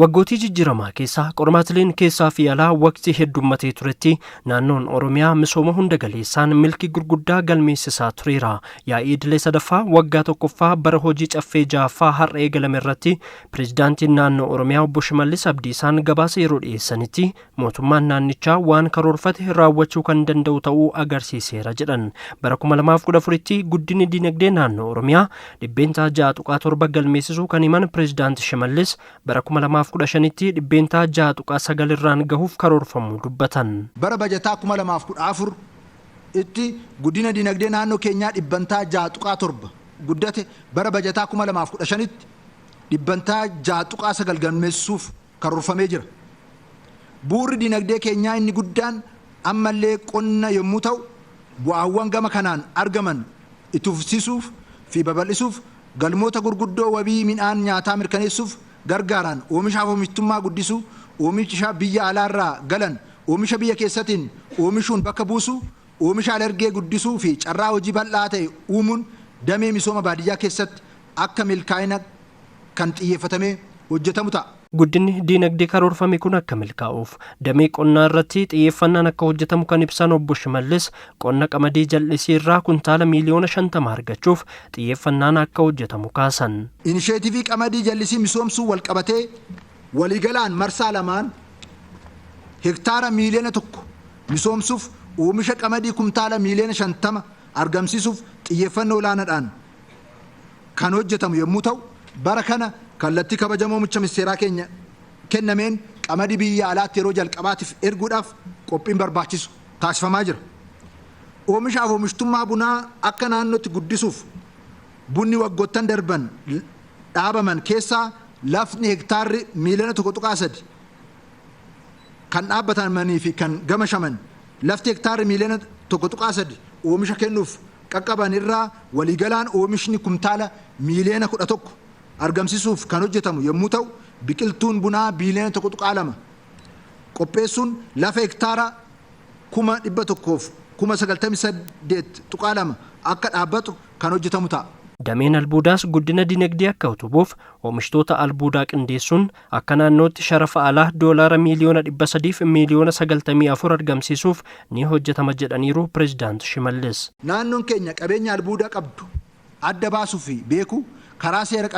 Waggootii jijjiiramaa keessa qormaatileen keessaa fi alaa waqtii heddummatee turetti naannoon Oromiyaa misooma hunda galeessaan milkii gurguddaa galmeessisaa tureera. Yaa'ii idilee sadaffaa waggaa tokkoffaa bara hojii caffee ja'affaa har'a eegalame irratti pireezidaantiin naannoo Oromiyaa obbo Shimallis Abdiisaan gabaasa yeroo dhiyeessanitti mootummaan naannichaa waan karoorfate raawwachuu kan danda'u ta'uu agarsiiseera jedhan. Bara 2014tti guddinni dinagdee naannoo Oromiyaa 6.7% galmeessisuu kan himan pireezidaanti Shimallis bara 2015tti 6.9% irraan gahuuf karoorfamuu dubbatan. Bara bajataa 2014 itti guddina dinagdee naannoo keenyaa 6.7% guddate bara bajataa 2015tti 6.9% galmeessuuf karoorfamee jira. Bu'uurri dinagdee keenyaa inni guddaan ammallee qonna yommuu ta'u, bu'aawwan gama kanaan argaman itti fufsiisuuf fi babal'isuuf galmoota gurguddoo wabii midhaan nyaataa mirkaneessuuf gargaaran oomishaaf oomishtummaa guddisuu, oomisha biyya alaarraa galan oomisha biyya keessatiin oomishuun bakka buusuu, oomisha alergee guddisuu fi carraa hojii bal'aa ta'e uumuun damee misooma baadiyyaa keessatti akka milkaa'ina kan xiyyeeffatamee hojjetamu ta'a. Guddinni diinagdee karoorfame kun akka milkaa'uuf damee qonnaa irratti xiyyeeffannaan akka hojjetamu kan ibsan obbo Shimallis qonna qamadii jallisii irraa kuntaala miiliyoona 50 argachuuf xiyyeeffannaan akka hojjetamu kaasan. Inisheetivii qamadii jallisii misoomsuu wal qabatee waliigalaan marsaa lamaan hektaara miiliyoona 1 misoomsuuf oomisha qamadii kumtaala miiliyoona 50 argamsiisuuf xiyyeeffannoo olaanaadhaan kan hojjetamu yommuu ta'u, bara kana kallattii kabajamoo muummicha ministeeraa keenya kennameen qamadii biyya alaatti yeroo jalqabaatiif erguudhaaf qophiin barbaachisu taasifamaa jira. Oomishaaf oomishtummaa bunaa akka naannootti guddisuuf bunni waggoottan darban dhaabaman keessaa lafni hektaarri miiliyoona 1.3 kan dhaabbatamanii fi kan gamashaman lafti hektaarri miiliyoona 1.3 oomisha kennuuf qaqqaban irraa waliigalaan oomishni kumtaala miiliyoona 11 argamsiisuuf kan hojjetamu yommuu ta'u, biqiltuun bunaa biiliyoona 1.2 qopheessuun lafa hektaara 198,200 akka dhaabbatu kan hojjetamu ta'a. Dameen albuudaas guddina dinagdee akka utubuuf oomishtoota albuudaa qindeessuun akka naannootti sharafa alaa doolaara miiliyoona 300 fi miiliyoona 94 argamsiisuuf ni hojjetama jedhaniiru pireezidaant Shimallis. Naannoon keenya qabeenya albuudaa qabdu adda baasuu fi beekuu karaa seera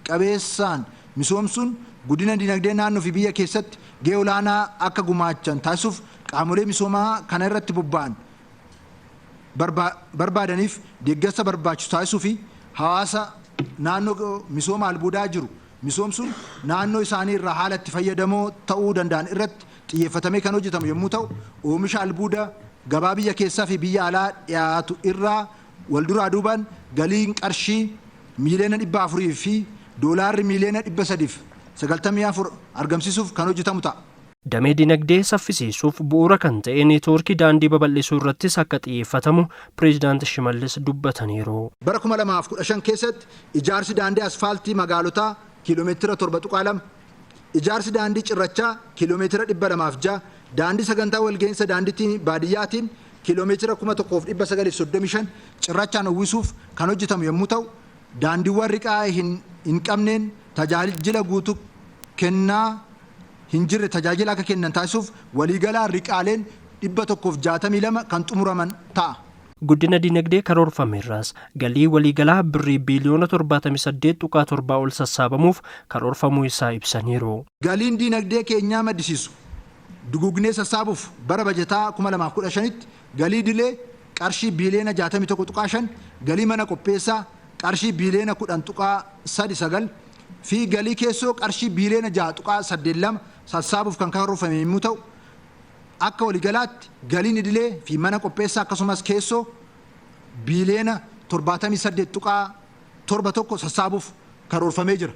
qabeessaan misoomsuun guddina dinagdee naannoo fi biyya keessatti gahee olaanaa akka gumaachan taasisuuf qaamolee misoomaa kana irratti bobba'an barbaadaniif deeggarsa barbaachisu taasisuu fi hawaasa naannoo misooma albuudaa jiru misoomsuun naannoo isaanii irraa haala itti fayyadamoo ta'uu danda'an irratti xiyyeeffatamee kan hojjetamu yommuu ta'u, oomisha albuuda gabaa biyya keessaa fi biyya alaa dhiyaatu irraa wal duraa duubaan galiin qarshii miiliyoona 400 fi doolaarri miiliyoona 394 argamsiisuuf kan hojjetamu ta'a. Damee dinagdee saffisiisuuf bu'uura kan ta'e neetwoorkii daandii babal'isuu irrattis akka xiyyeeffatamu pireezidaanti Shimallis dubbataniiru. Bara 2015 keessatti ijaarsi daandii asfaaltii magaalotaa kiiloomeetira 7.2, ijaarsi daandii cirrachaa kiiloomeetira 206, daandii sagantaa walga'iinsa daandiitiin baadiyyaatiin kiiloomeetira 1935 cirrachaan uwwisuuf kan hojjetamu yommuu ta'u, daandiiwwan riqaa hin qabneen tajaajila guutuu kennaa hin jirre tajaajila akka kennan taasisuuf waliigalaan riqaaleen 162 kan xumuraman ta'a. Guddina dinagdee karoorfame irraas galii waliigalaa birrii biiliyoona 78.7 ol sassaabamuuf karoorfamuu isaa ibsaniiru. Galiin dinagdee keenyaa maddisiisu dugugnee sassaabuuf bara bajataa 2015tti galii dilee qarshii biiliyoona 61.5, galii mana qopheessaa qarshii biiliyoona 10.39 fi galii keessoo qarshii biiliyoona 6.82 sassaabuuf kan karoorfame yommuu ta'u, akka waliigalaatti galiin idilee fi mana qopheessaa akkasumas keessoo biiliyoona 78.71 sassaabuuf karoorfamee jira.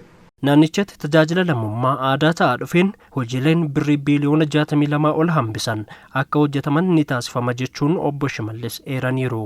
Naannichatti tajaajila lammummaa aadaa ta'aa dhufeen hojiileen birrii biiliyoona 62 ol hambisan akka hojjetaman ni taasifama jechuun obbo Shimallis eeraniiru.